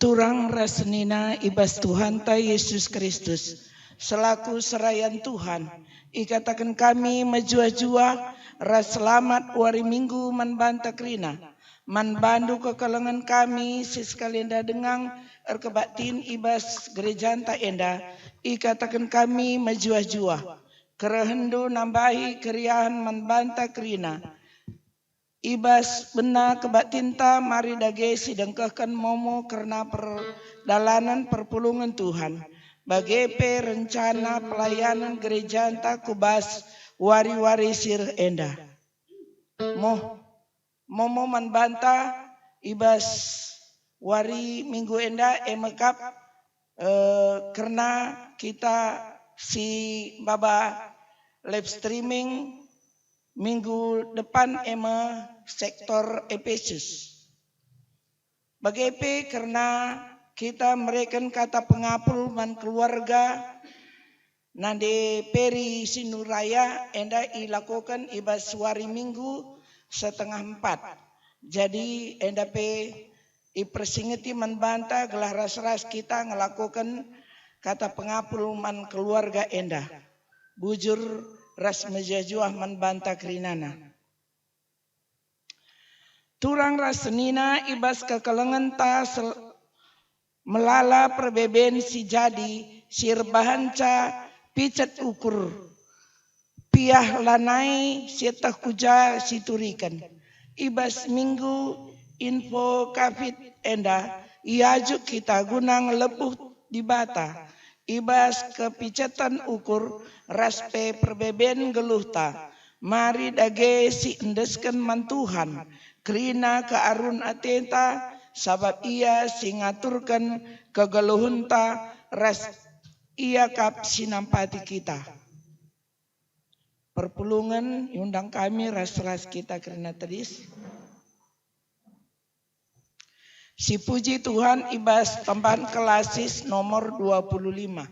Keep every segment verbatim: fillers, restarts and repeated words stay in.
Turang ras senina i bas Tuhanta Yesus Kristus, selaku serayan Tuhan, ikataken kami mejuah-juah ras selamat wari Minggu man banta kerina. Man bandu kekelengen kami si sekali enda denga erkebaktin i bas gerejanta enda, ikataken kami mejuah-juah. Kerehenndu nambahi keriahen man banta kerina. I bas bena kebaktinta mari dage sidengkehken momo kerna perdalanen perpulungen Tuhan, bage pe rencana pelayanen gerejanta ku bas wari-wari si reh enda. Moh, momo man banta i bas wari Minggu enda e me kap, eh, kerna kita si maba live streaming minggu depan e me sektor Epesus. Bage pe kerna kita mereken kata pengapul man keluarga, nande Peri Sinuraya enda ilakoken i bas wari Minggu setengah empat. Jadi enda pe ipersingeti man banta gelah ras-ras kita ngelakoken kata pengapul man keluarga enda. Bujur ras mejuah-juah man banta kerinana. Turang ras senina i bas kekelengenta sel-, melala perbeben si jadi si erbahanca picet ukur, piah lanai sieteh ku ja situriken. I bas minggu info kafit enda iajuk kita guna ngelebuh Dibata. I bas kepiceten ukur ras pe perbeben geluhta, mari dage siendesken man Tuhan, kerina kearun atenta, sabap Ia si ngaturken kegeluhenta ras Ia kap si nampati kita. Perpulungen iundang kami ras-ras kita kerina tedis. Sipuji Tuhan i bas tambahan kelasis nomor dua puluh lima.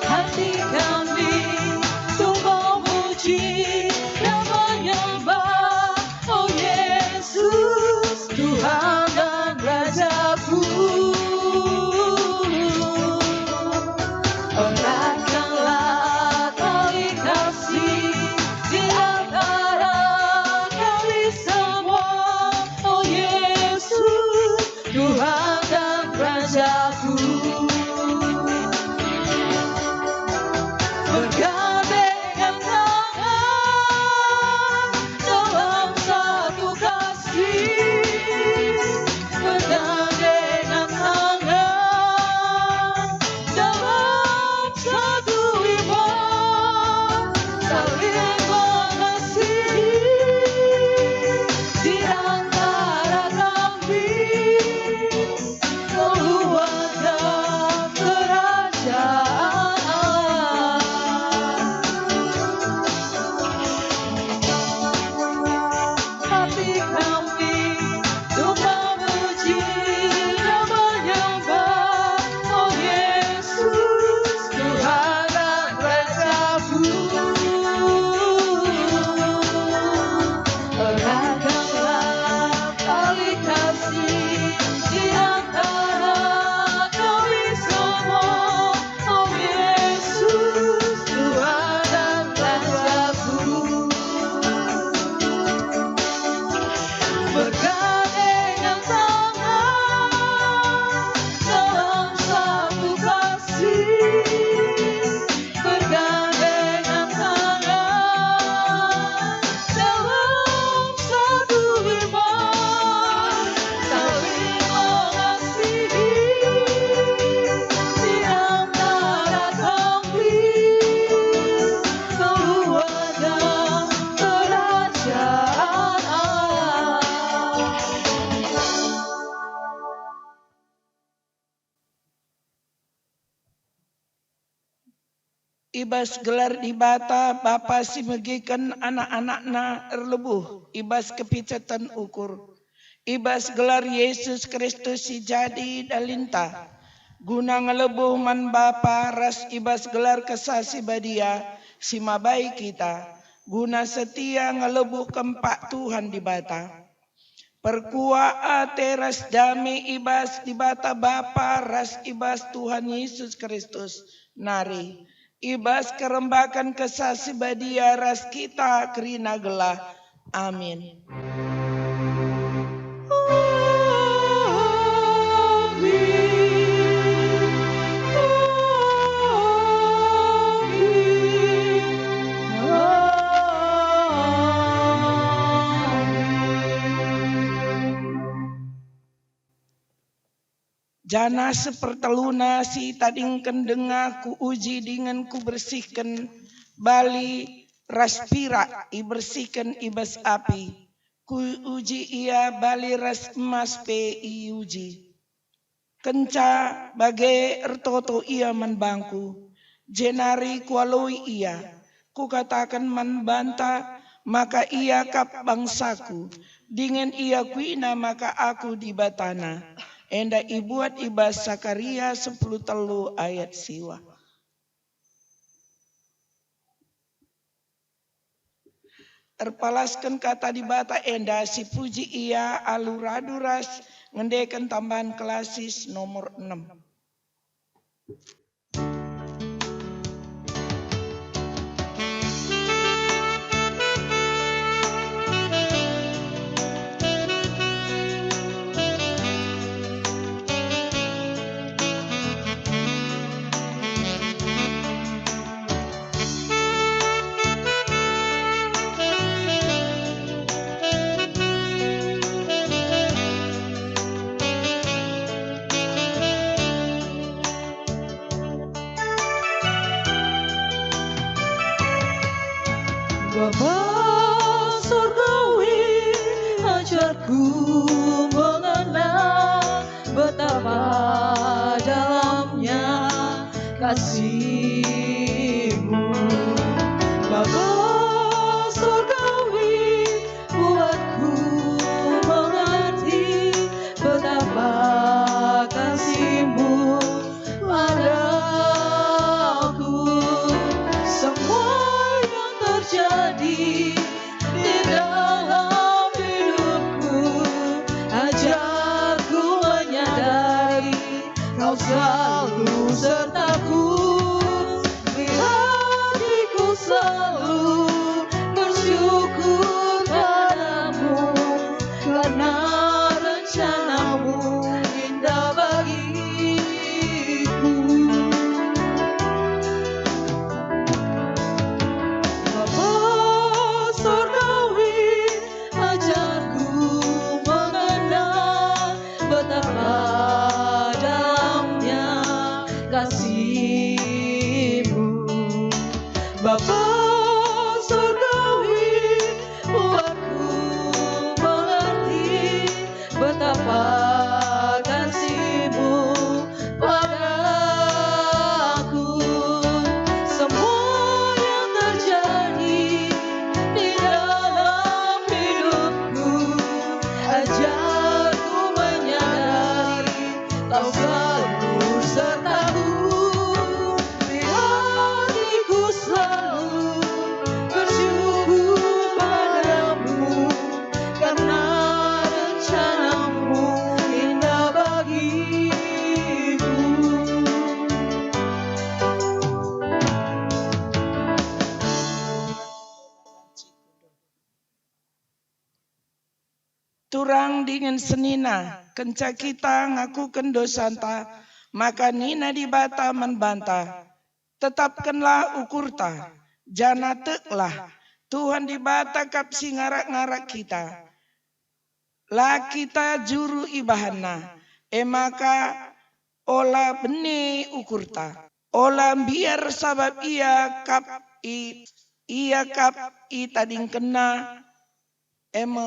Hati kami sungguh muji dan menyembah, oh Yesus, Tuhan dan Rajaku. Eratkanlah tali kasih di antara kami semua, oh Yesus, Tuhan dan Rajaku. Bergandengan tangan dalam satu kasih, bergandengan tangan dalam satu iman, saling mengasihi di antara kami. I bas gelar Dibata Bapa si megiken anak-anakNa erlebuh i bas kepiceten ukur, i bas gelar Yesus Kristus si jadi dalinta, guna ngelebuh man Bapa ras i bas gelar Kesah Si Badia si mabai kita, guna setia ngelebuh kempak Tuhan Dibata. Perkuah ate ras dame i bas Dibata Bapa ras i bas Tuhan Yesus Kristus nari, i bas kerembaken Kesah Si Badia ras kita kerina gelah. Amin. Janah seperteluna si itadingken denga kuuji dingen kubersihken, bali ras pirak ibersihken i bas api. Kuuji ia, bali ras emas pe iuji. Kenca bage ertoto ia man bangku, jenari kualoi ia. Kukataken man banta maka ia kap bangsaku, dingen iakuina maka aku Dibatana. Enda ibuat i bas Sakaria sepuluh telu ayat siwa. Erpalasken Kata Dibata enda, sipuji ia alu radu ras ngendeken tambahan kelasis nomor enem. Bapa Surgawi, ajarku mengenal betapa dalamnya kasih-Mu. Bapa Surgawi, buatku mengerti betapa kasih-Mu padaku. Semua yang terjadi di dalam hidupku, ajarku menyadari Kau selalu sertaku. Biar hatiku selalu bersyukur padamu, karena rencana-Mu indah bagiku. Bapa Surgawi, ajarku mengenal betapa dalamnya kasih-Mu. Bapa Surgawi, buatku mengerti betapa kasih-Mu padaku. Semua yang terjadi di dalam hidupku, ajarku menyadari Kau selalu sertaku. Biar hatiku selalu bersyukur padamu, karena rencana-Mu indah bagiku. Turang dingen senina, kenca kita ngakuken dosanta, maka nina Dibata man banta, "Tetapkenlah ukurta, janah teklah, Tuhan Dibata kap si ngarak-ngarak kita. La kita juru ibahanNa, e maka ola bene ukurta. Ola mbiar sabap Ia kap i, Ia kap itadingkenNa." E me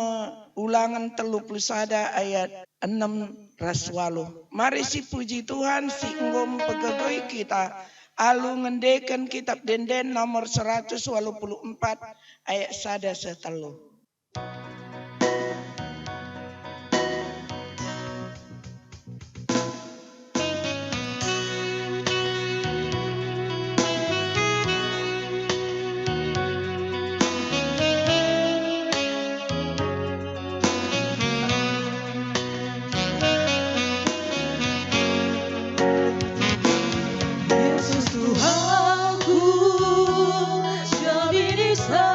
Ulangen telu puluh sada ayat enem ras waluh. Mari sipuji Tuhan si enggo mpegegoi kita alu ngendeken Kitap Ende-enden nomor seratus waluh puluh empat ayat sada seh telu. Yesus Tuhanku, jabini sa,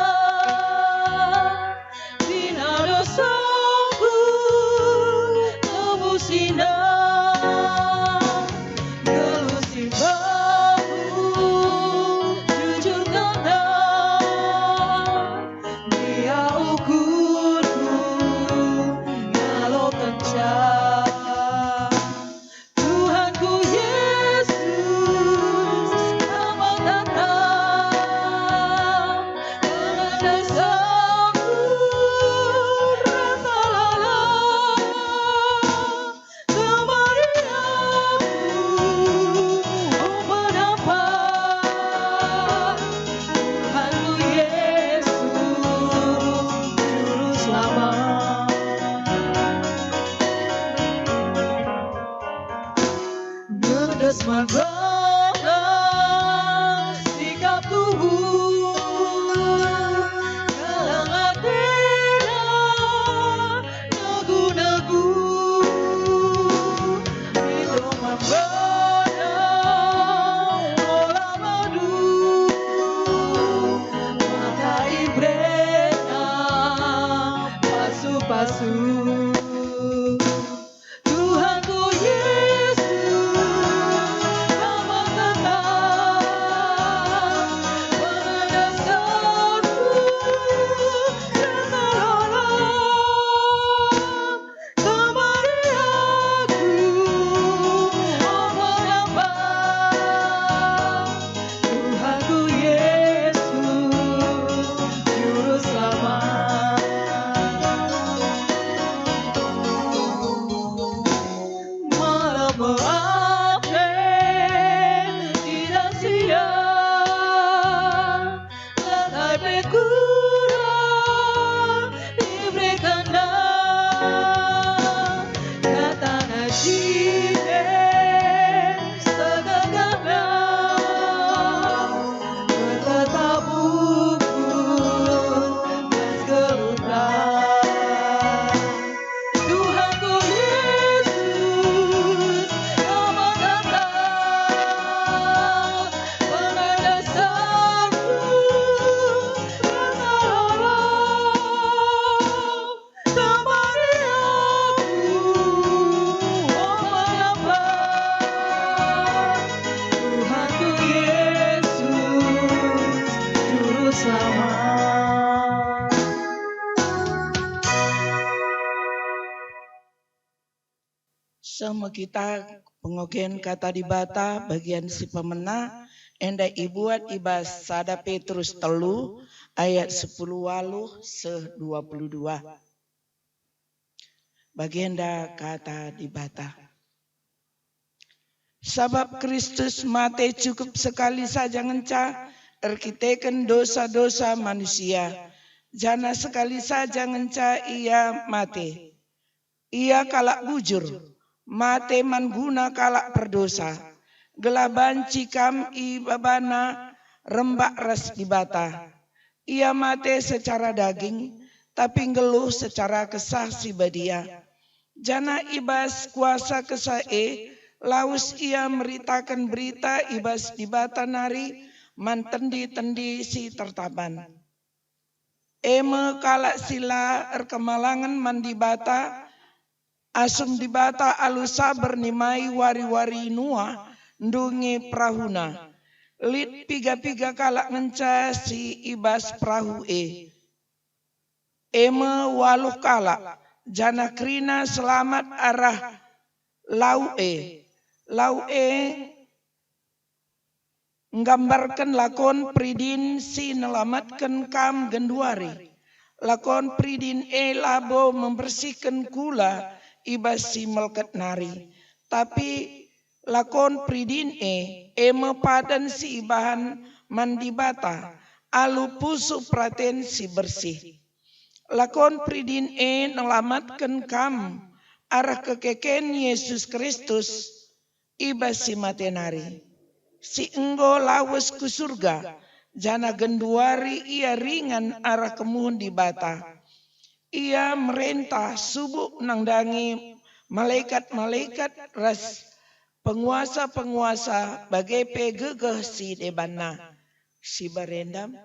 bila dosaku tebusina, geluh simbahku jujur kena, dia ukurku ngalokenca. Tuhanku Yesus, Kam mengatakan, pengendasanku rasa lalap, kemari aku, oh, pendapat. Tuhanku Yesus, Juru Selamat. Ngendes man bana sikap tuhu, galang atena negu-negu. Rindu man bana ola madu, maka iberena pasu-pasu. Tuhanku Yesus, Kam mengatakan, pengendasanku rasa lalap, kemari aku, oh, pendapat. Tuhanku Yesus, Juru Selamat. Malam meakte tidak sia, lantai pe kurang iberekenNa, kataNa jine segagahna, tetap ukur ras geluhna. Tuhanku Yesus, Kam mengatakan, pengendasanku rasa lalap, kemari aku, oh, pendapat. Tuhanku Yesus, Juru Selamat. Seh me kita pengogen Kata Dibata bagian si pemena, enda ibuat i bas sada Petrus telu ayat sepuluh waluh seh dua puluh dua. Bagenda Kata Dibata. Sabap Kristus mate cukup sekali saja ngenca erkiteken dosa-dosa manusia, janah sekali saja ngenca Ia mate. Ia kalak bujur, mate man guna kalak perdosa, gelah banci kam ibabanna rembak ras Dibata. Ia mate secara daging, tapi nggeluh secara Kesah Si Badia. Janah i bas kuasa Kesah e lawes Ia meritaken berita i bas Dibata nari man tendi-tendi si tertaban. E me kalak si la erkemalangen man Dibata, asum Dibata alu saber nimai wari-wari Nuah ndungi perahuna. Lit piga-piga kalak ngenca si i bas perahu e, e me waluh kalak, janah kerina selamat arah lau e. Lau e nggambarken lakon peridin si nelamatken kam genduari. Lakon peridin e labo membersihken kula i bas si melket nari, tapi Lakon peridin e, e me padan si ibahan man Dibata alu pusuh peraten si bersih. Lakon peridin e nelamatken kam arah kekeken Yesus Kristus i bas si mate nari, si enggo lawes ku Surga, janah genduari Ia ringan arah kemuhen Dibata. Ia merentah subuk nandangi malekat-malekat ras penguasa-penguasa bage pe gegeh si debanna. Si barendam.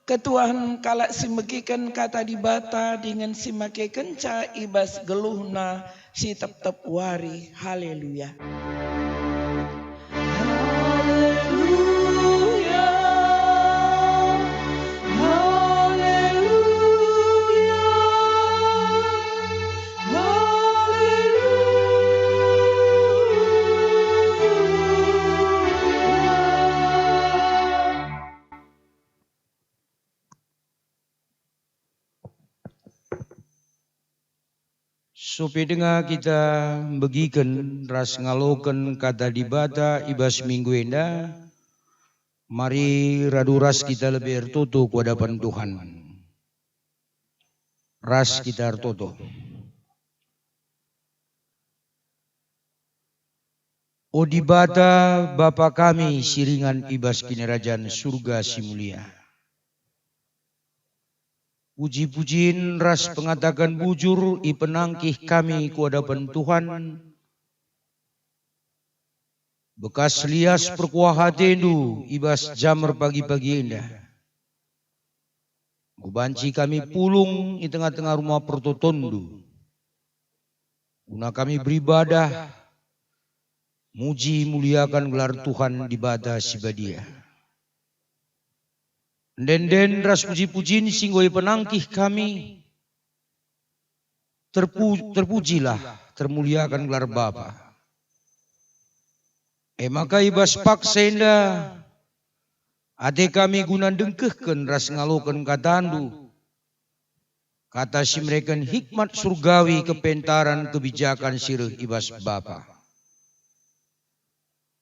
Ketuahen kalak si megiken Kata Dibata dingen si makekenca i bas geluhna si tep-tep wari. Haleluya. Haleluya. Haleluya. Haleluya. Sope denga kita mbegiken ras ngaloken Kata Dibata i bas minggu enda, mari radu ras kita lebe ertoto ku adapan Tuhan. Ras kita ertoto. O Dibata, Bapa kami si ringan i bas Kinirajan Surga si Mulia. Puji-pujin ras pengataken bujur ipenangkih kami ku adapen Tuhan, bekas lias perkuah atendu i bas jam erpagi-pagi enda. Enggo banci kami pulung i tengah-tengah rumah pertotondu, guna kami beribadah, muji muliakan gelar Tuhan Dibata si Badia. Ende-enden ras puji-pujin si enggo ipenangkih kami, terpu-, terpujilah, termuliakan gelar Bapa. E maka i bas paksa enda, ate kami guna ndengkehken ras ngaloken katandu, kata si mereken hikmat surgawi kepentaran kebijakan si reh i bas Bapa.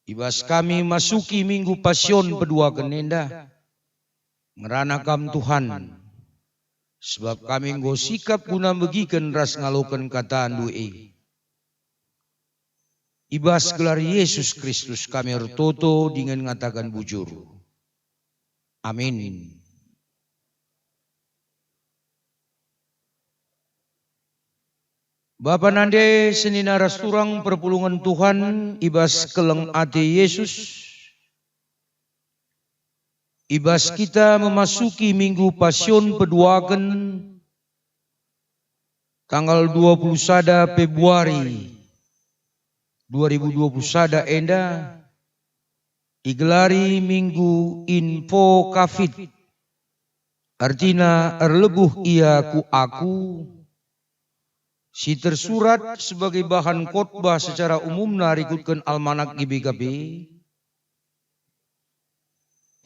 I bas kami masuki Minggu Pasion peduaken enda, ngerana Kam Tuhan, sebab kami enggo sikap guna megiken ras ngaloken katandu e. I bas gelar Yesus Kristus kami ertoto dingen ngataken bujur. Amin. Bapa nande senina ras turang perpulungen Tuhan i bas keleng ate Yesus, i bas kita memasuki Minggu Pasion peduaken tanggal dua puluh sada Februari dua ribu dua puluh sada enda igelari Minggu Invocavit, artina erlebuh ia ku aku, si tersurat sebagai bahan khotbah secara umumna rikutken almanak G B K P,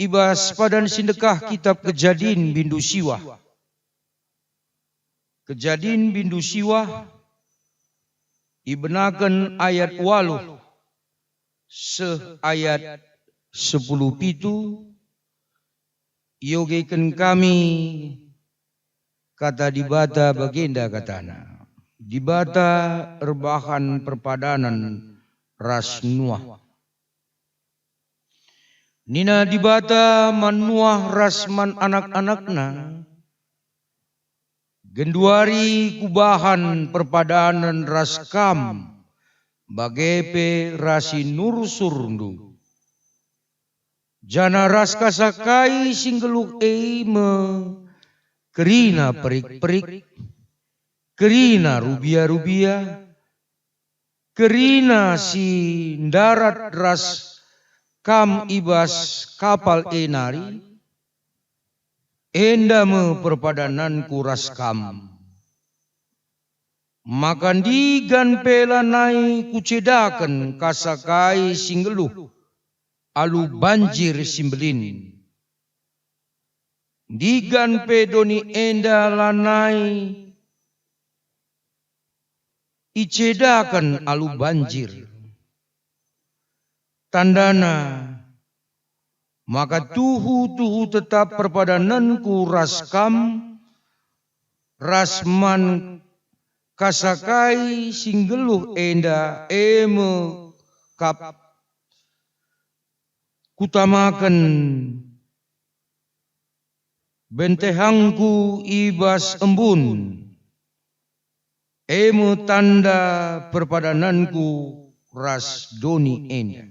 i bas padan si ndekah kitab Kejadin bindu siwah. Kejadin bindu siwah, ibenaken ayat waluh seh ayat sepuluh pitu, iogeken kami Kata Dibata bagenda katana, Dibata erbahan perpadanen ras Nuah. Nina Dibata man Nuah ras man anak-anakna, "Genduari Kubahan perpadanen ras kam, bage pe ras si nursurndu. Janah ras kasa kai si nggeluh e me kerina perik-perik, kerina rubia-rubia, kerina si ndarat ras kam i bas kapal e nari, enda me perpadananKu ras kam. Maka ndigan pe lanai Kucedaken kasa kai si nggeluh alu banjir si mbelin. Ndigan pe doni enda lanai icedaken alu banjir. Tandana maka tuhu-tuhu tetap perpadanenku ras kam, ras man kasakai si nggeluh enda, e me kap kutamaken bentehangku i bas embun, e me tanda perpadananku ras doni enda.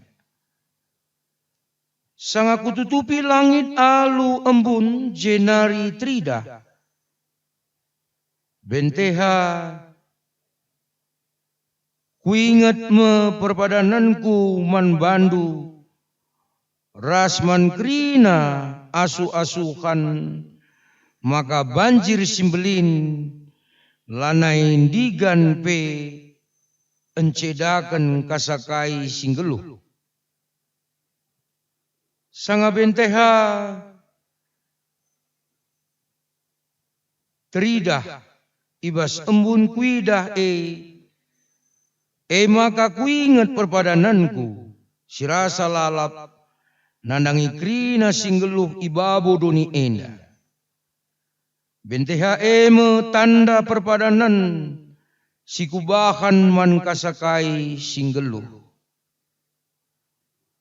Sanga kututupi langit alu embun, jenari teridah benteha. Kuinget me perpadananku man bandu, ras man kerina asuh-asuhan, maka banjir si mbelin lanai ndigan pe encedaken kasakai si nggeluh. Sanga benteha teridah i bas embun kuidah e, e maka kuinget perpadananku si rasa lalap nandangi kerina si nggeluh i babo doni enda. Benteha e me tanda perpadanen si kubahan man kasakai si nggeluh.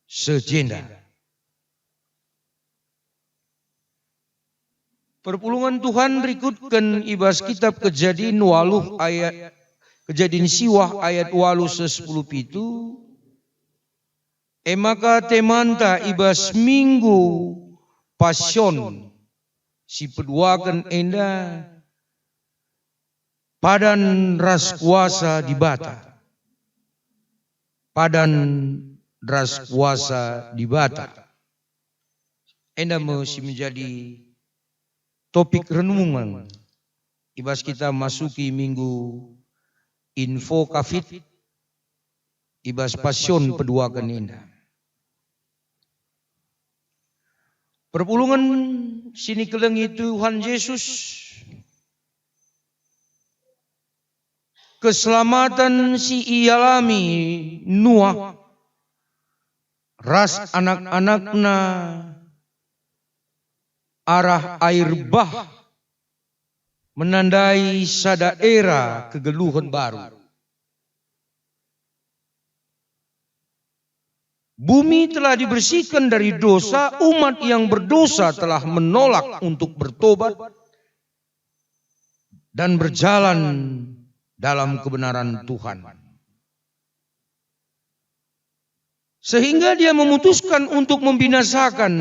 Seh jenda. Perpulungen Tuhan rikutken i bas kitab Kejadin waluh ayat, Kejadin siwah ayat waluh seh sepuluh pitu, e maka temanta i bas Minggu Pasion si peduaken enda, padan ras kuasa Dibata. Padan ras kuasa Dibata. Enda me si menjadi topik renungan i bas kita masuki Minggu Invocavit i bas Pasion peduaken enda. Perpulungen si nikelengi Tuhan Jesus, keselamaten si ialami Nuah ras anak-anakna arah air bah menandai sada era kegeluhen baru. Bumi telah dibersihken dari dosa, umat yang berdosa telah menolak untuk bertobat dan berjalan dalam kebenaran Tuhan. Sehingga Dia memutuskan untuk membinasakan,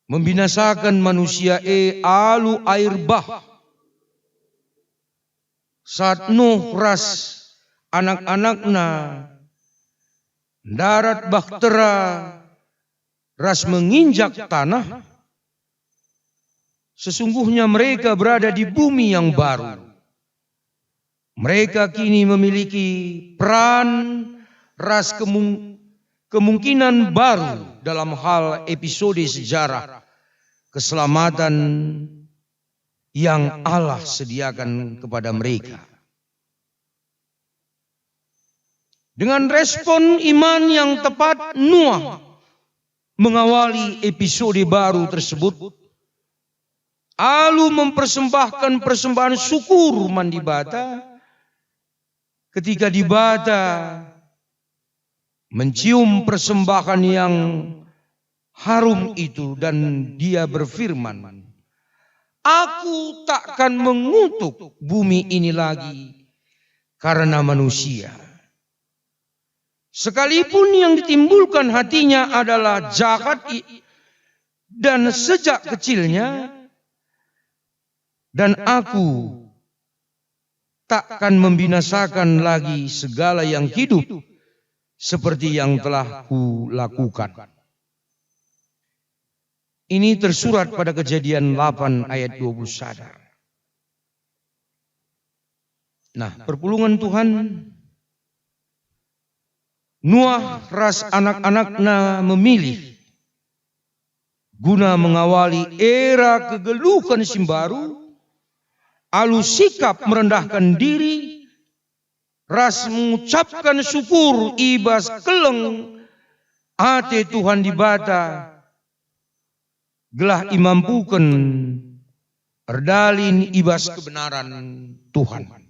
membinasakan manusia e alu air bah. Saat Nuh ras anak-anakna ndarat bahtera ras menginjak tanah, sesungguhnya mereka berada di bumi yang baru. Mereka kini memiliki peran ras kemung-, kemungkinan baru dalam hal episode sejarah keselamatan yang Allah sediakan kepada mereka. Dengan respon iman yang tepat, Nuah mengawali episode baru tersebut alu mempersembahken persembahen syukur man Dibata. Ketika Dibata mencium persembahen yang harum itu dan Dia berfirman, "Aku takkan mengutuk bumi ini lagi karena manusia. Sekalipun yang ditimbulkan hatinya adalah jahat i-, dan sejak kecilnya, dan Aku takkan membinasakan lagi segala yang hidup seperti yang telah Kulakukan." Ini tersurat pada Kejadian delapan ayat dua puluh satu. Nah, perpulungen Tuhan, Nuah ras anak-anakna memilih guna mengawali era kegeluhen si mbaru, alu sikap merendahkan diri, ras mengucapkan syukur i bas keleng ate Tuhan Dibata, gelah imampuken erdalin i bas kebenaran Tuhan.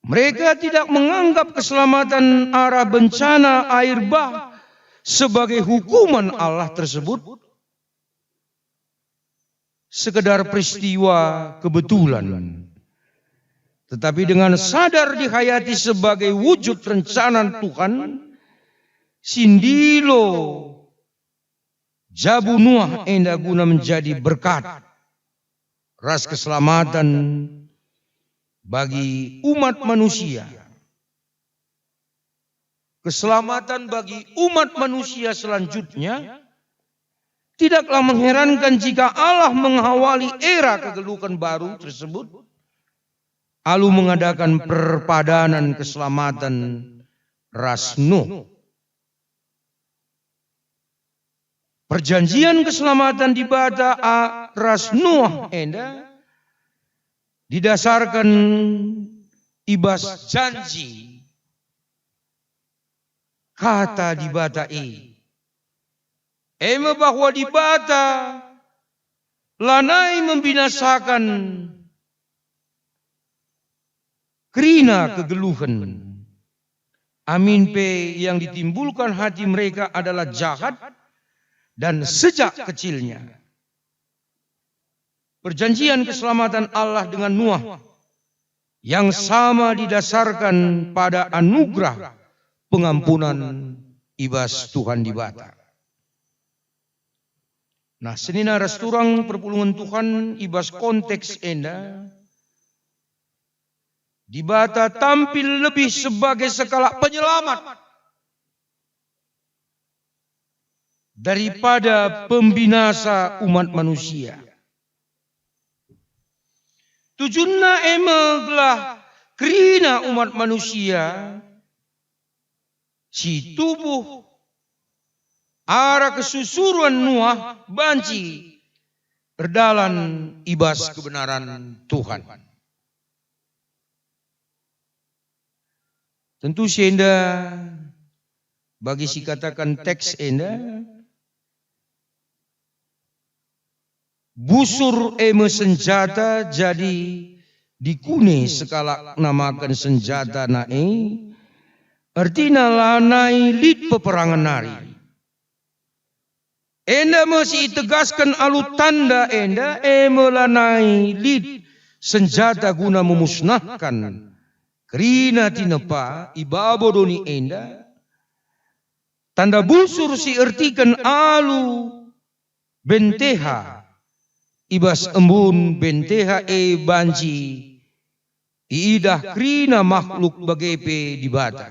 Mereka tidak menganggap keselamatan arah bencana air bah sebagai hukuman Allah tersebut sekedar peristiwa kebetulan, tetapi dengan sadar dihayati sebagai wujud rencana Tuhan si ndilo jabu Nuah enda guna menjadi berkat ras keselamatan bagi umat manusia. Keselamatan bagi umat manusia selanjutnya tidaklah mengherankan jika Allah mengawali era kegeluhen baru tersebut alu mengadakan perpadanan keselamatan ras Nuh. Perjanjian keselamatan Dibata a-, ras Nuh enda didasarkan i bas janji Kata Dibata e, e me bahwa Dibata lanai membinasakan kerina kegeluhen, amin pe yang ditimbulkan hati mereka adalah jahat dan sejak kecilnya. Perjanjian keselamatan Allah dengan Nuh yang sama didasarkan pada anugerah pengampunan i bas Tuhan Dibata. Nah, senina ras turang perpulungen Tuhan i bas konteks enda, Dibata tampil lebih sebagai sekalak penyelamat daripada pembinasa umat manusia. Tujunna e me gelah kerina umat manusia si tubuh arah kesusuren Nuh banci erdalan i bas kebenaran Tuhan. Tentu si enda bagi si katakan teks enda, busur e me senjata, jadi dikune sekalak namaken senjatana e, ertina lanai lit peperangen nari. Enda me si itegasken alu tanda enda, e me lanai lit senjata guna memusnahkan kerina tinepa i babo doni enda. Tanda busur si ertiken alu benteha i bas embun benteha e banci iidah kerina makhluk bage pe Dibata.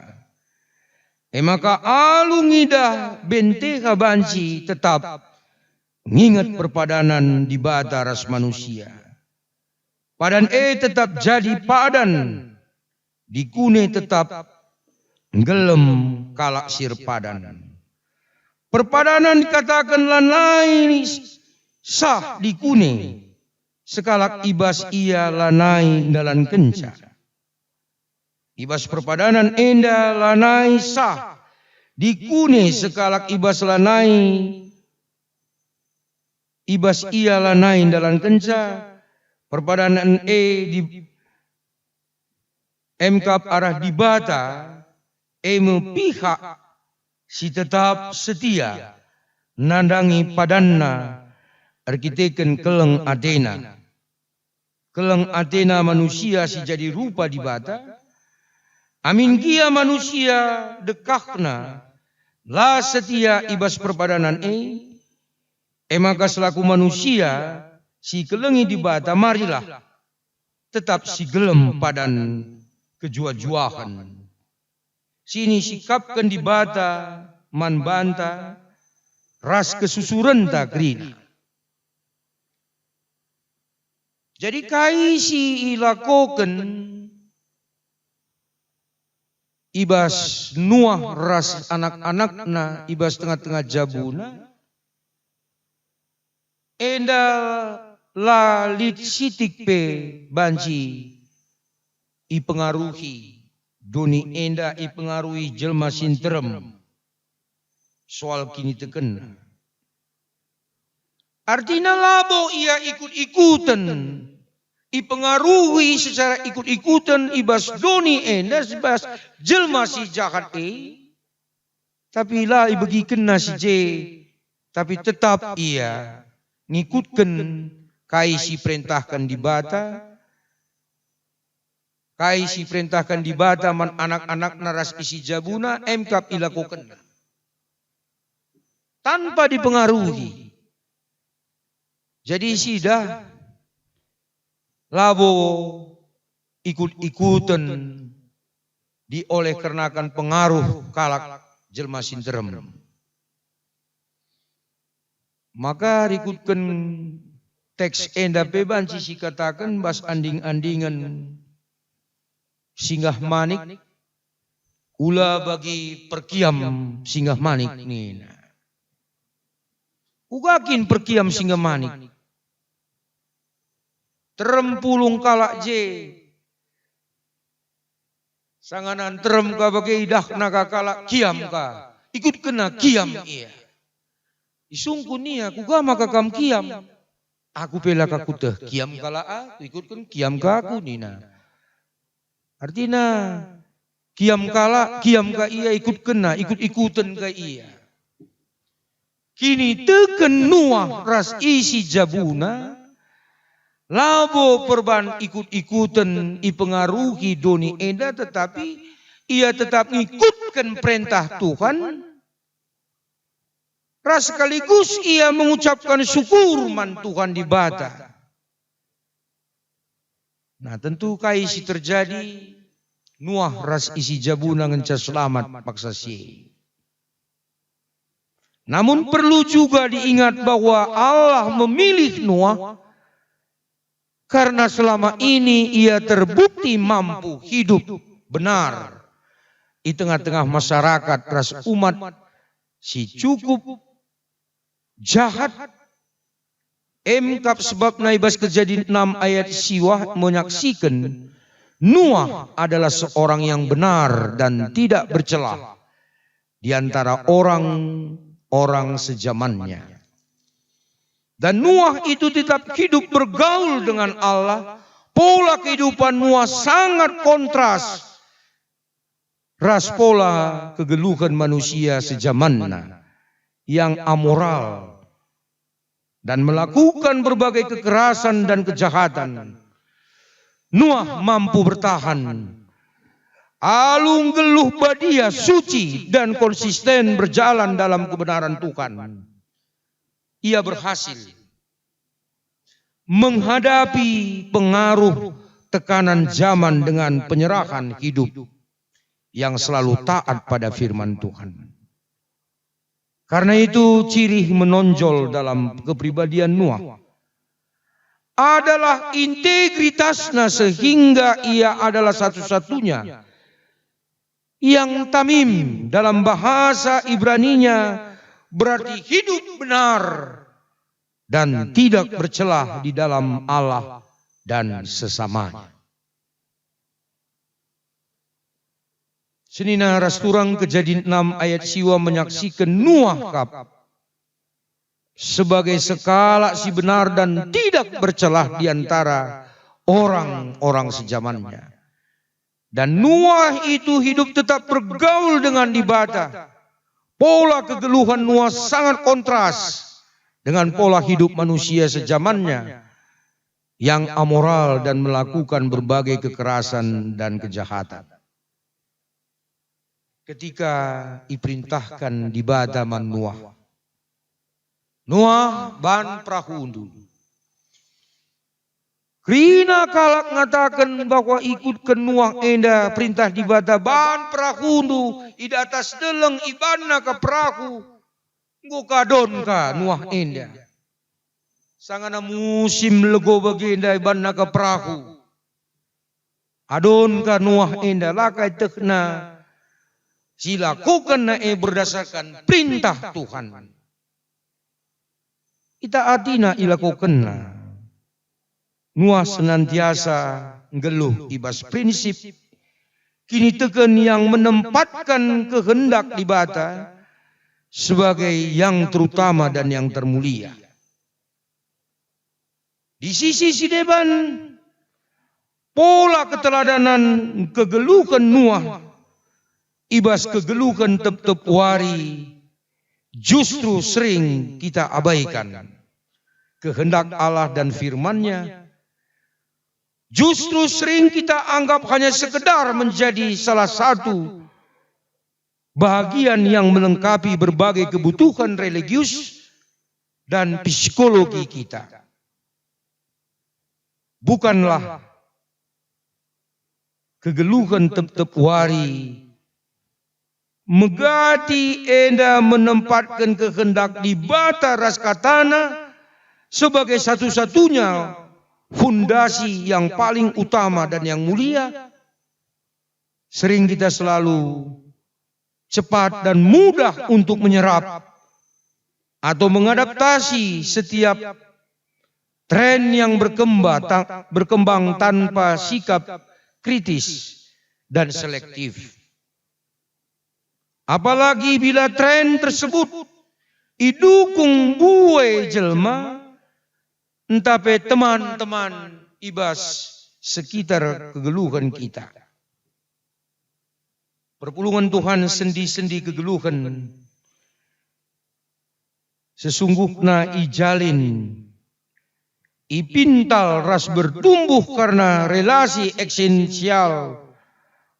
E maka alu ngidah benteha banci tetap nginget perpadanan Dibata ras manusia. Padan e tetap jadi padan, dikune tetap nggelem kalak si erpadan. Perpadanan dikataken lanai sah dikune, sekalak i bas ia lanai ndalankenca. I bas perpadanan enda lanai sah dikune sekalak i bas lanai, i bas ia lanai ndalankenca. Perpadanan e di, emkap arah Dibata, e me pihak si tetap setia nandangi padanNa erkiteken keleng ateNa. Keleng atena manusia si jadi rupa Dibata, amin gia manusia dekahna la setia i bas perpadanan e, e maka selaku manusia si kelengi Dibata marilah tetap si gelem padan kejuah-juahen si nisikapken Dibata man banta ras kesusurenta kerina. Jadi kai si ilakoken i bas Nuah ras anak-anakna i bas tengah-tengah jabuna, enda la lit sitik pe banci ipengaruhi doni enda, ipengaruhi jelma si nterem soal kinitekenna. Artina labo ia ikut-ikuten, ipengaruhi secara ikut-ikuten i bas doni enda, i bas jelma si jahat e, tapi la ibegikenna si je, tapi tetap ia ngikutken kai si perentahken Dibata, kai si perentahken Dibata man anak-anakna ras isi jabuna, emkap ilakokenna. Tanpa dipengaruhi. Jadi sidah labo ikut-ikuten dioleh kernakan pengaruh kalak jelma si nterem. Maka rikutken teks enda pe banci sikataken bas anding-andingen singgah manik, ula bagi perkiam singgah manik nina. Kuga kin perkiam singgah manik? Terem pulung kalak je. Sangana nterem ka bage idahna ka kalak kiam ka. Ikutkenna kiam ia. Isungkun ia, "Kuga maka kam kiam?" "Aku pe la ka kueteh kiam kalak aku, ikutken kiam ka aku," nina. Artina, kiam kalak, kiam ka ia, ikutkenna, ikut-ikuten ka ia. Kiniteken Nuah ras isi jabuna, labo perban ikut-ikuten ipengaruhi doni enda, tetapi ia tetap ngikutken perentah Tuhan, ras sekaligus ia mengucapkan syukur man Tuhan Dibata. Nah, tentu kai si terjadi? Nuah ras isi jabuna ngenca selamat paksa si e. Namun perlu juga diingat bahwa Allah memilih Nuah karena selama ini ia terbukti mampu hidup benar i tengah-tengah masyarakat ras umat si cukup jahat. Emkap sebabna i bas Kejadin enam ayat siwah menyaksiken Nuah adalah seorang yang benar dan tidak bercelah di antara orang-orang sejamannya. Dan Nuah itu tetap hidup bergaul dengan Allah. Pola kehidupan Nuah sangat kontras ras pola kegeluhen manusia sejamanna yang amoral dan melakukan berbagai kekerasan dan kejahatan. Nuah mampu bertahan alu nggeluh badia, suci, dan konsisten berjalan dalam kebenaran Tuhan. Ia berhasil menghadapi pengaruh tekanan zaman dengan penyerahan hidup yang selalu taat pada firman Tuhan. Karena itu, ciri menonjol dalam kepribadian Nuah adalah integritasna, sehingga ia adalah satu-satunya yang tamim. Dalam bahasa Ibraninya berarti hidup benar dan tidak bercelah di dalam Allah dan sesamanya. Senina ras turang, Kejadin enam ayat siwah menyaksiken Nuah kap sebagai sekalak si benar dan tidak bercelah di antara orang-orang sejamannya. Dan Nuah itu hidup tetap bergaul dengan Dibata. Pola kegeluhan Nuah sangat kontras dengan pola hidup manusia sejamannya yang amoral dan melakukan berbagai kekerasan dan kejahatan. Ketika iperintahkan Dibata man Nuah, "Nuah, ban perahundu." Kerina kalak ngataken bahwa ikutken Nuah enda perintah Dibata, "Ban perahundu, i datas deleng ibanna ka perahu." Enggo ka adon ka Nuah enda. Sangana musim lego bagenda ibanna ka perahu. Adon ka Nuah enda, la ka ietehna si ilakokenna e berdasarkan perintah Tuhan. Ita atina ilakokenna. Nuah senantiasa nggeluh i bas prinsip kiniteken yang menempatkan kehendak Dibata sebagai yang terutama dan yang termulia. Di sisi si deban, pola keteladanan kegeluhen Nuah i bas kegeluhen tep-tep wari justru sering kita abaikan. Kehendak Allah dan firman-Nya justru sering kita anggap hanya sekedar menjadi salah satu bahagian yang melengkapi berbagai kebutuhan religius dan psikologi kita. Bukanlah kegeluhen tep-tep wari megati enda menempatken kehendak Dibata ras katana sebagai satu-satunya fundasi yang paling utama dan yang mulia. Sering kita selalu cepat dan mudah untuk menyerap atau mengadaptasi setiap tren yang berkemba-, ta-, berkembang tanpa sikap kritis dan selektif. Apalagi bila tren tersebut idukung mbue jelma, ntah pe teman-teman i bas sekitar kegeluhen kita. Perpulungen Tuhan, sendi-sendi kegeluhen sesungguhna ijalin, ipintal ras bertumbuh karena relasi esensial.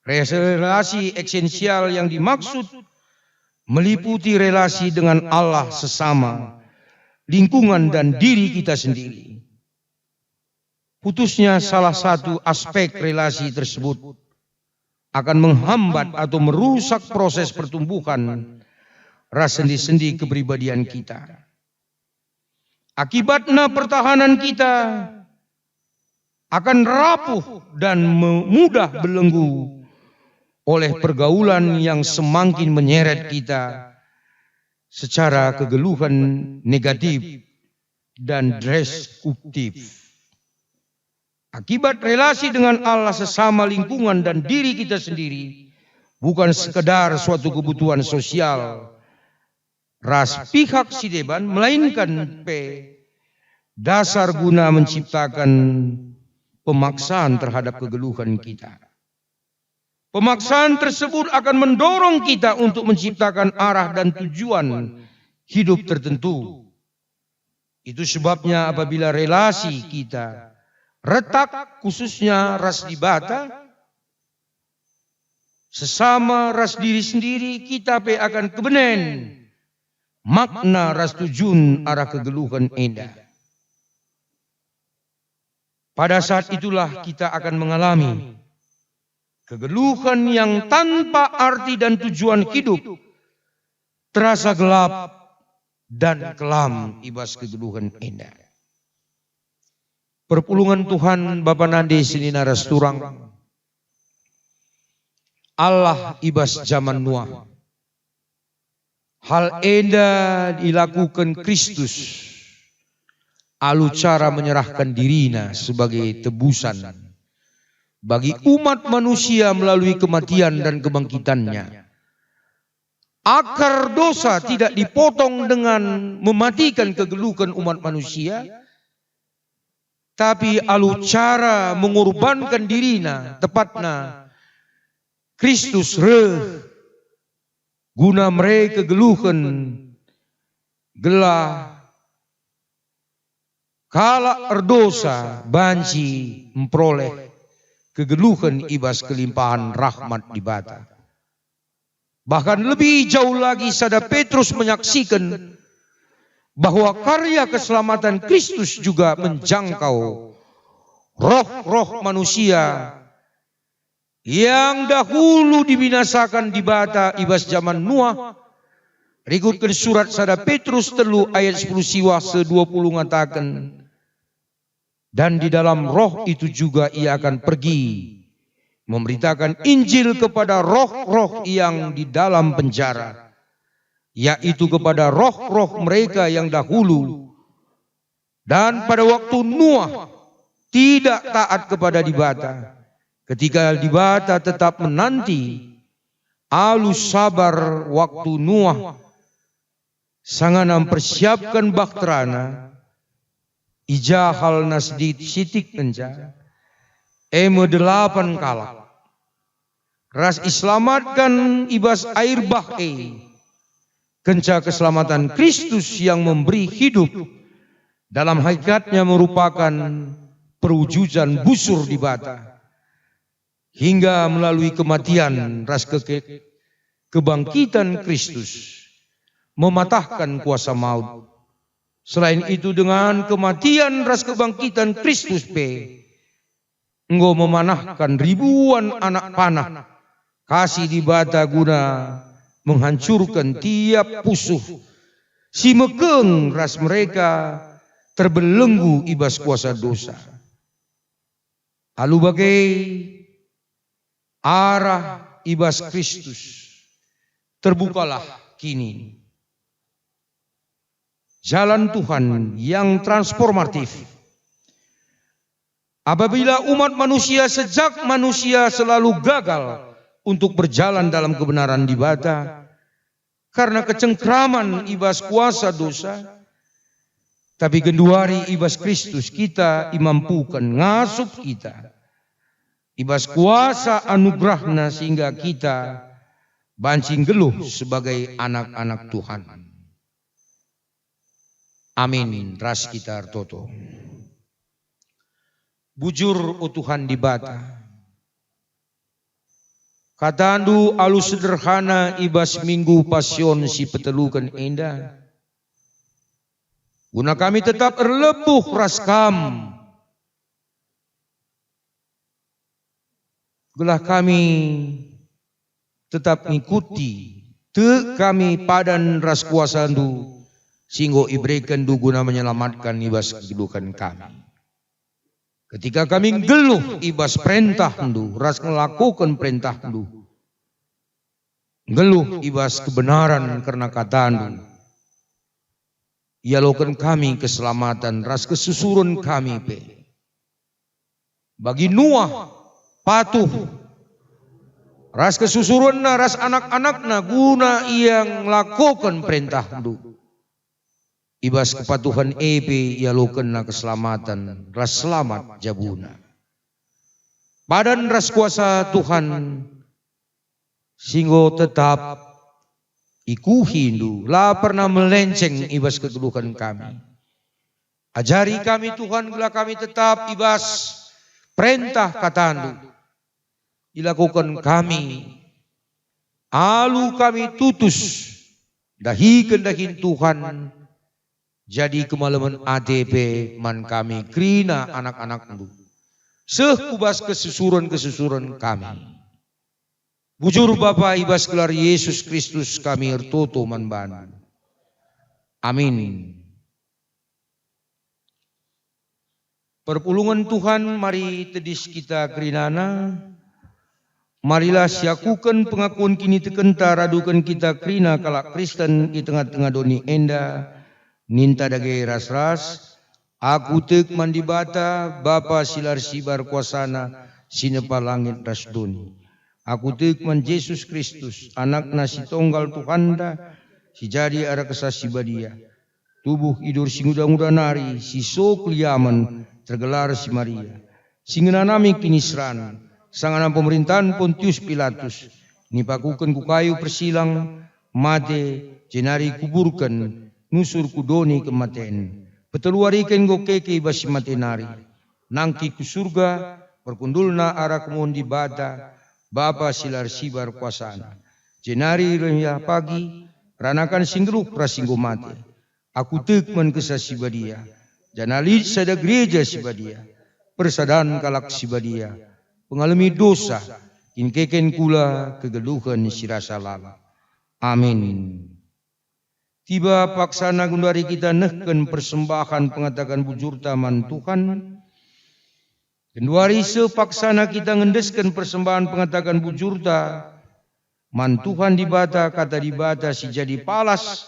Res-, relasi esensial yang dimaksud meliputi relasi dengan Allah, sesama, lingkungan, dan diri kita sendiri. Putusnya salah satu aspek relasi tersebut akan menghambat atau merusak proses pertumbuhan ras sendi-sendi kepribadian kita. Akibatna pertahanan kita akan rapuh dan me-, mudah belenggu oleh pergaulan yang semakin menyeret kita secara kegeluhen negatif dan destruktif. Akibat relasi dengan Allah, sesama, lingkungan, dan diri kita sendiri bukan sekedar suatu kebutuhan sosial ras pihak si deban, melainkan pe dasar guna menciptakan pemaksaan terhadap kegeluhen kita. Pemaksaan tersebut akan mendorong kita untuk menciptakan arah dan tujuan hidup tertentu. Itu sebabnya apabila relasi kita retak, khususnya ras Dibata, sesama ras diri sendiri, kita pe akan kebenen makna ras tujun arah kegeluhen enda. Pada saat itulah kita akan mengalami kegeluhen yang tanpa arti dan tujuan hidup, terasa gelap dan kelam i bas kegeluhen enda. Perpulungen Tuhan, Bapa nande senina ras turang, Allah i bas jaman Nuah. Hal enda ilakuken Kristus alu cara menyerahken diriNa sebagai tebusan bagi umat manusia melalui kematian dan kebangkitanNa. Akar dosa tidak dipotong dengan mematikan kegeluhen umat manusia, tapi alu cara mengorbanken diriNa, tepatna Kristus reh guna mere kegeluhen, gelah kalak erdosa banci mperoleh kegeluhen i bas kelimpahan rahmat Dibata. Bahkan lebih jauh lagi, sada Petrus menyaksikan bahwa karya keselamatan Kristus juga menjangkau roh-roh manusia yang dahulu dibinasakan Dibata i bas jaman Nuah. Rikutken surat sada Petrus telu ayat sepuluh siwah seh dua puluh ngataken, "Dan di dalam roh itu juga ia akan pergi memberitakan Injil kepada roh-roh yang di dalam penjara, yaitu kepada roh-roh mereka yang dahulu dan pada waktu Nuh tidak taat kepada Dibata, ketika Dibata tetap menanti alu sabar waktu Nuh sangana mpersiapken bahterana, i ja halna sitik-sitik kenca, e me delapan kalak, ras iselamatken i bas air bah e. Kenca keselamatan Kristus yang memberi hidup, dalam hakikatnya merupakan perwujudan busur Dibata, hingga melalui kematian ras ke-, ke-, kebangkitan Kristus mematahkan kuasa maut. Selain itu, dengan kematian ras kebangkitan Kristus pe enggo memanahkan ribuan anak panah kasih Dibata guna menghancurken tiap pusuh si mekeng ras mereka terbelenggu i bas kuasa dosa. Alu bage, arah i bas Kristus terbukalah kini. Jalan Tuhan yang transformatif. Apabila umat manusia sejak manusia selalu gagal untuk berjalan dalam kebenaran Dibata, karena kecengkraman i bas kuasa dosa, tapi genduari i bas Kristus kita imampuken, ngasup kita i bas kuasa anugerahNa sehingga kita banci nggeluh sebagai anak-anak Tuhan. Amin. Ras kita ertoto. Bujur, o Tuhan Dibata, KataNdu alu sederhana i bas Minggu Pasion si peteluken enda, guna kami tetap erlebuh ras Kam, gelah kami tetap ngikuti tek kami padan ras kuasaNdu si enggo iberekenNdu guna menyelamatkan i bas kegeluhen kami. Ketika kami nggeluh i bas perentahNdu ras ngelakoken perentahNdu, nggeluh i bas kebenaran kerna kataNdu, ialoken kami keselamatan ras kesusuren kami pe. Bagi Nuh, patuh ras kesusurenna ras anak-anakna guna ia ngelakoken perentahNdu. I bas kepatuhen e pe ialokenna keselamatan ras selamat jabuna. Padan ras kuasa Tuhan si enggo tetap ikuhiNdu, la pernah melenceng i bas kegeluhen kami. Ajari kami, Tuhan, gelah kami tetap i bas perentah kataNdu. Ilakoken kami, alu kami tutus ndahiken dahin Tuhan, jadi kemalemen ate pe man kami kerina anak-anakNdu, seh ku bas kesusuren-kesusuren kami. Bujur Bapa, i bas gelar Yesus Kristus kami ertoto man Bandu. Amin. Perpulungen Tuhan, mari tedis kita kerinana. Marilah siakuken pengakun kinitekenta raduken kita kerina kalak Kristen i tengah-tengah doni enda. Ninta dage ras-ras, "Aku tek man Dibata, Bapa si la ersibar kuasaNa, si nepa langit ras doni. Aku tek man Jesus Kristus, AnakNa si Tonggal Tuhanta, si jadi arah Kesah Si Badia. Tubuh idur si nguda-nguda nari, si so keliamen, tergelar si Maria, si ngenanami kiniseran, sangana pemerintahen Pontius Pilatus, nipakuken ku kayu persilang, mate, jenari kuburken, nusur ku doni kematen. Petelu wari kin enggo keke i bas si mate nari. Nangkih ku Surga, perkundulna arah kemuhen Dibata, Bapa si la ersibar kuasaNa. Jenari reh ia pagi, ranakan si nggeluh ras si enggo mate. Aku tek man Kesah Si Badia, janah lit sada gereja si badia, persadan kalak si badia, pengalemi dosa, kin keken kula kegeluhen si rasa lalap." Amin. Tiba paksana genduari kita nehken persembahen pengataken bujurta man Tuhan. Genduari seh paksana kita ngendesken persembahen pengataken bujurta man Tuhan Dibata, Kata Dibata si jadi palas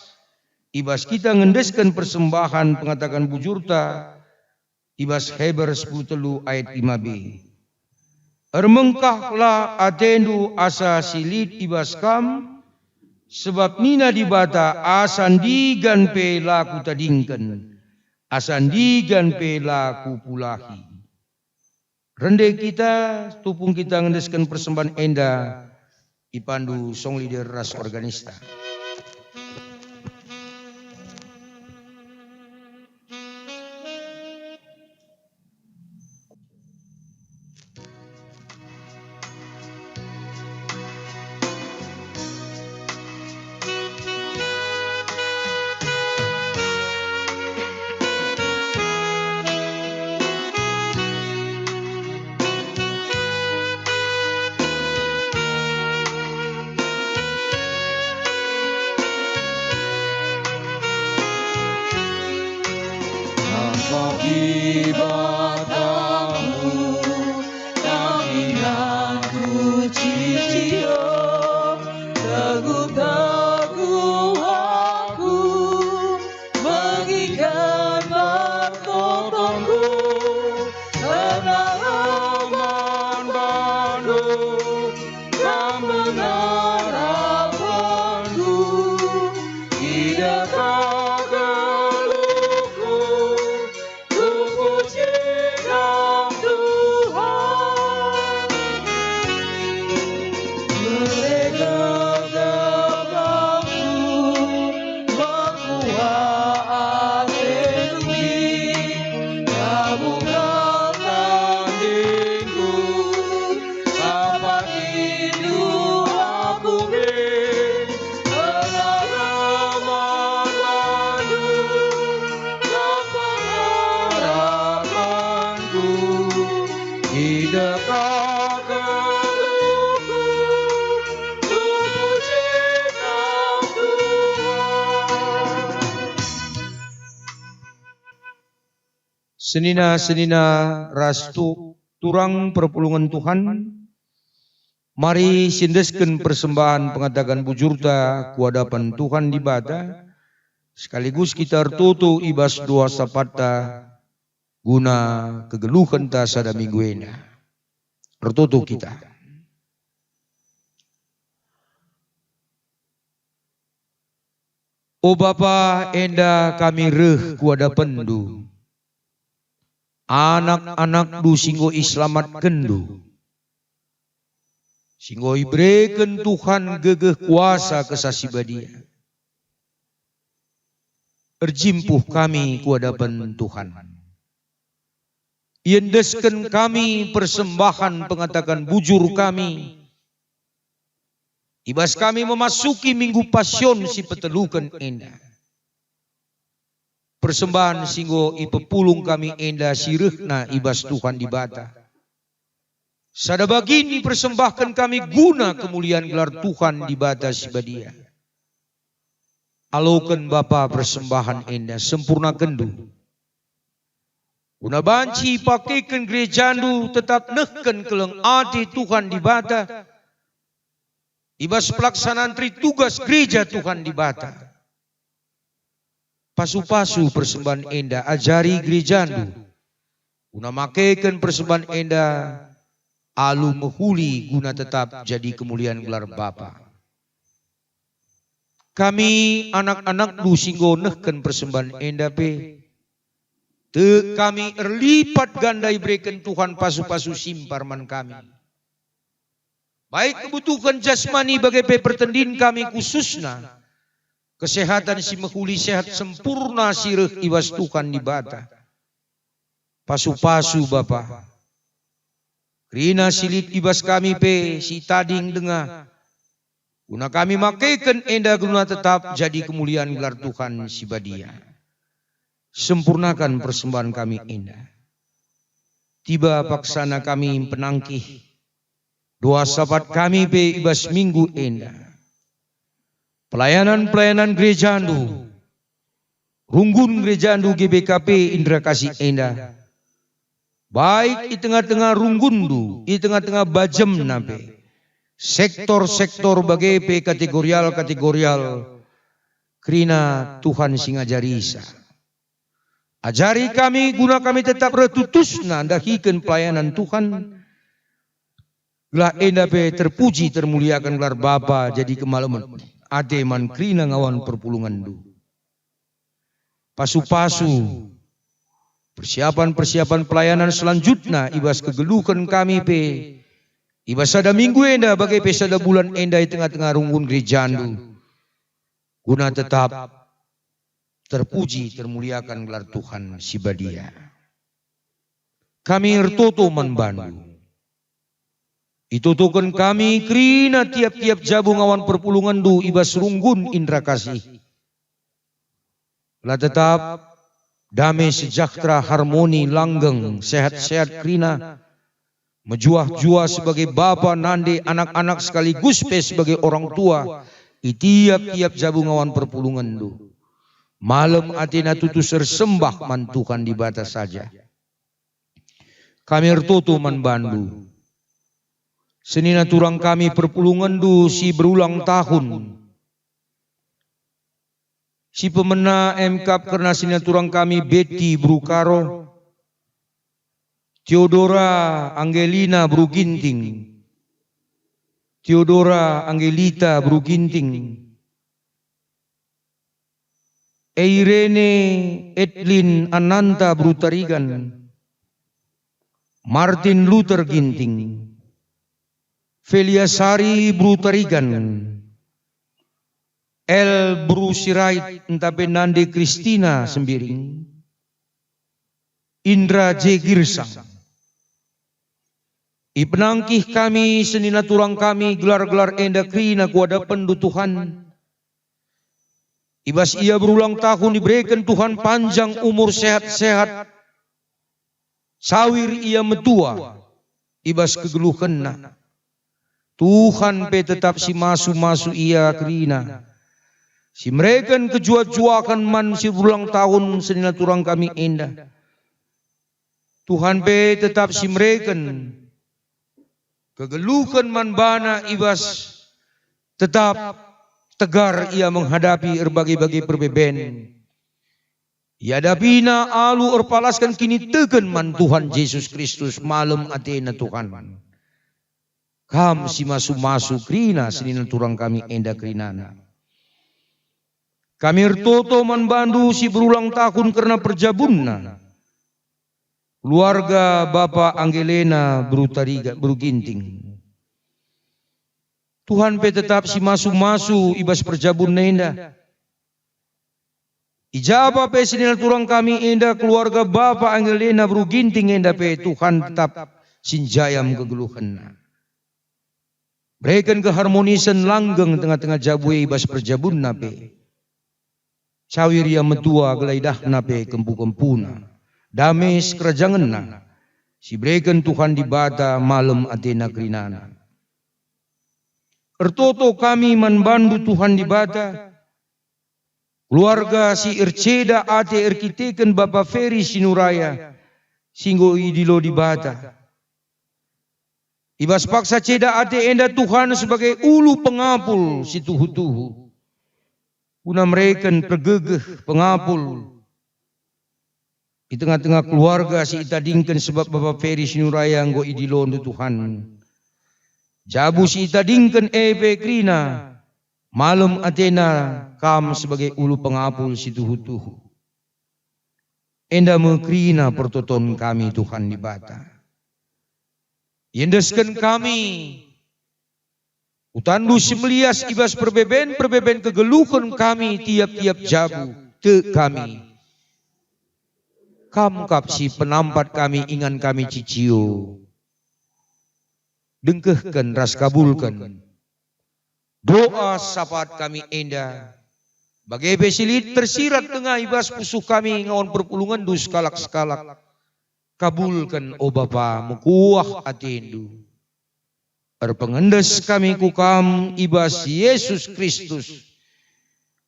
i bas kita ngendesken persembahen pengataken bujurta i bas Heber sepuluh telu ayat lima b. Ermengkahlah atendu asa si lit i bas kam, sebab nina Dibata, "Asa ndigan pe la kutadingken, asa ndigan pe la kupulahi." Rende kita, tupung kita ngendesken persembahen enda, ipandu song leader ras organista. Tanpa Dibatamu, kami nan kucicio, teguh-teguh aku, megiken pertotonku, erna man bandu. Kam pengharapanku, i deka geluhku, kupuji Kam, Tuhan. Merdeka gelarmu, mekuah ate demi, kamu tandingku. Sampai rindu aku min, pengalaman baru, kau pengharapanku, i deka geluhku, kupuji Kam, Tuhan. Senina-senina ras tu-, turang perpulungen Tuhan, mari siendesken persembahen pengataken bujurta ku hadapan Tuhan Dibata, sekaligus kita ertoto i bas doa sapatta guna kegeluhenta sada minggu enda. Ertoto kita. O Bapa, enda kami reh ku adapenNdu. Anak-anakNdu si enggo iselamatkenndu, si enggo ibereken Tuhan gegeh kuasa Kesah Si Badia. Erjimpuh kami ku adapen Tuhan. Iendesken kami persembahen pengataken bujur kami, i bas kami memasuki Minggu Pasion si peteluken enda. Persembahen si enggo ipepulung kami enda si rehna i bas Tuhan Dibata. Sada bagin ipersembahken kami guna kemulian gelar Tuhan Dibata si Badia. Aloken Bapa persembahen enda, sempurnakenndu. Guna banci ipakeken gerejandu tetap nehken keleng ate Tuhan Dibata, i bas pelaksanaan teri tugas gereja Tuhan Dibata. Pasu-pasu persembahen enda, ajari gerejandu, guna makeken persembahen enda alu mehuli guna tetap jadi kemulian gelar Bapa. Kami anak-anakNdu si enggo nehken persembahen enda pe, tek kami erlipat ganda ibereken Tuhan pasu-pasu simpar man kami. Baik kebutuhen jasmani bage pe pertendin kami khususna kesehatan si mehuli sehat sempurna si reh i bas Tuhan Dibata. Pasu-pasu Bapa. Kerina si lit i bas kami pe si tading denga, guna kami makeken enda guna tetap jadi kemulian gelar Tuhan si Badia. Sempurnakan persembahen kami enda. Tiba paksana kami mpenangkih doa sapat kami pe i bas minggu enda. Pelayanan-pelayanan gerejandu, runggun gerejandu G B K P Indra Kasih enda, baik i tengah-tengah runggunndu, i tengah-tengah bajemna pe, sektor-sektor bage pe kategorial-kategorial, kerina Tuhan si ngajarisa. Ajari kami guna kami tetap reh tutusna ndahiken pelayanan Tuhan, gelah enda pe terpuji termuliaken gelar Bapa jadi kemalemen ate man kerina ngawan perpulungenndu. Pasu-pasu persiapan-persiapan pelayanan selanjutna i bas kegeluhen kami pe, i bas sada minggu enda bage pe sada bulan enda i tengah-tengah runggun gerejandu, guna tetap terpuji termuliakan gelar Tuhan si badia. Kami ertoto man bandu. Itotoken kami kerina tiap-tiap jabu ngawan perpulungenndu i bas runggun indra kasih. La tetap, dame sejahtera, harmoni, langgeng, sehat-sehat kerina, mejuah-juah sebagai bapa, nande, anak-anak sekaligus pe sebagai orang tua i tiap-tiap jabu ngawan perpulungenndu. Malem atena tutus ersembah man Tuhan Dibata saja. Kami ertoto man bandu. Senina turang kami perpulungenndu si berulang tahun. Si pemena emkap kerna senina turang kami Betty Brukaro, Theodora Angelina Bru Ginting, Theodora Angelita Bru Ginting, Irene Edlin Ananta Bru Tarigan, Martin Luther Ginting, Felia Sari Bru Tarigan, El Bru Sirait ntah pe nande Kristina Sembiring, Indra J Girsang. Ipenangkih kami senina turang kami gelar-gelar enda kerina ku adapenndu Tuhan. I bas ia berulang tahun ibereken Tuhan panjang umur sehat-sehat, sawir ia metua i bas kegeluhenna. Tuhan pe tetap si masu-masu ia kerina, si mereken kejuah-juahen man si berulang tahun senina turang kami enda. Tuhan pe tetap si mereken kegeluhen man bana i bas tetap tegar ia menghadapi erbage-bage perbeben. Iadapina alu erpalasken kiniteken man Tuhan Jesus Kristus, malem atena Tuhan. Kam si masu-masu kerina senina turang kami enda kerinana. Kami ertoto man bandu si berulang tahun kerna perjabunna. Keluarga Bapa Angelena Bru Tariga, Bru Ginting. Tuhan pe tetap si masu-masu i bas perjabunna enda. I ja pe senina turang kami enda, keluarga Bapa Angelena Bru Ginting enda pe Tuhan tetap si njayam kegeluhenna. Bereken keharmonisen langgeng tengah-tengah jabu e i bas perjabunna pe. Sawir ia metua gelah idahna pe kempu-kempuna, dame sikerajangenna, si bereken Tuhan Dibata malem atena kerinana. Ertoto kami man bandu Tuhan Dibata, keluarga si erceda ate erkiteken Bapa Feri Sinuraya, si enggo idilo Dibata. I bas paksa ceda ate enda Tuhan sebagai ulu pengapul si tuhu-tuhu, guna mereken pergegeh pengapul i tengah-tengah keluarga si itadingken sebab Bapa Feri Sinuraya enggo idilondu Tuhan. Jabu si itadingken e pe kerina, malem atena kam sebagai ulu pengapul si tuhu-tuhu. Enda me kerina pertoton kami Tuhan Dibata. Iendesken kami utandu si melias i bas perbeben-perbeben kegeluhen kami tiap-tiap jabu, tek kami. Kam kap si penampat kami, ingan kami cicio. Dengkehken ras kabulken doa sapat kami enda, bage pe si lit tersirat denga i bas pusuh kami ngawan perpulungenndu sekalak-sekalak. Kabulken, o Bapa, mekuah atendu. Erpengendes kami ku Kam i bas Yesus Kristus,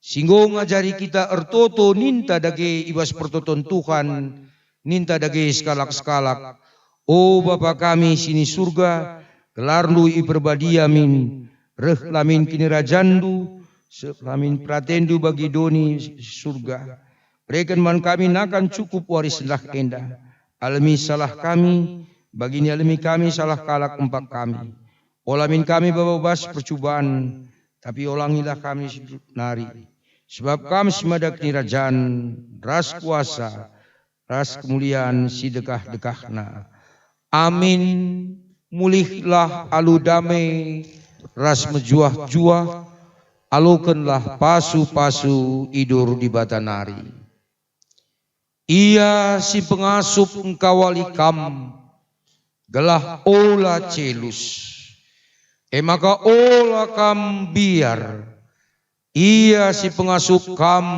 si enggo ngajari kita ertoto ninta dage i bas pertoton Tuhan, ninta dage sekalak-sekalak, O Bapa kami si ni Surga, gelarNdu iperbadia min, rehlah min kinirajanNdu, sehlah min peratenNdu bagi doni Surga. Bereken man kami nakan cukup wari sendah enda. Alemi salah kami, bagi nialemi kami salah kalak empak kami. Ola min kami baba bas percuban, tapi olangilah kami si nari. Sebab Kam si mada kinirajan, ras kuasa, ras kemulian si dekah-dekahna. Amin. Mulihlah alu dame ras mejuah-juah, alokenlah pasu-pasu idur Dibata nari. Ia si pengasup engkawali kam, gelah ola celus. E maka ola kam mbiar. Ia si pengasup kam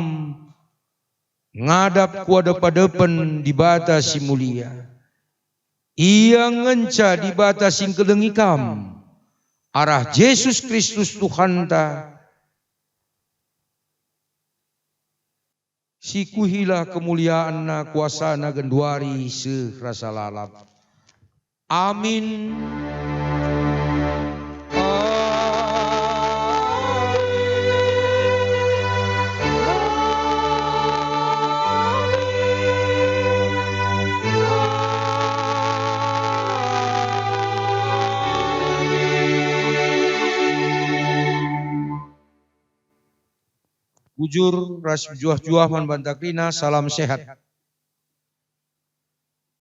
ngadap ku adep-adepen Dibata si Mulia. Ia ngenca Dibata si ngkelengi kam, arah Jesus Kristus Tuhanta, si kuhilah kemulianNa, kuasaNa genduari seh rasa lalap. Amin. Bujur ras mejuah-juah man banta kerina, salam sehat.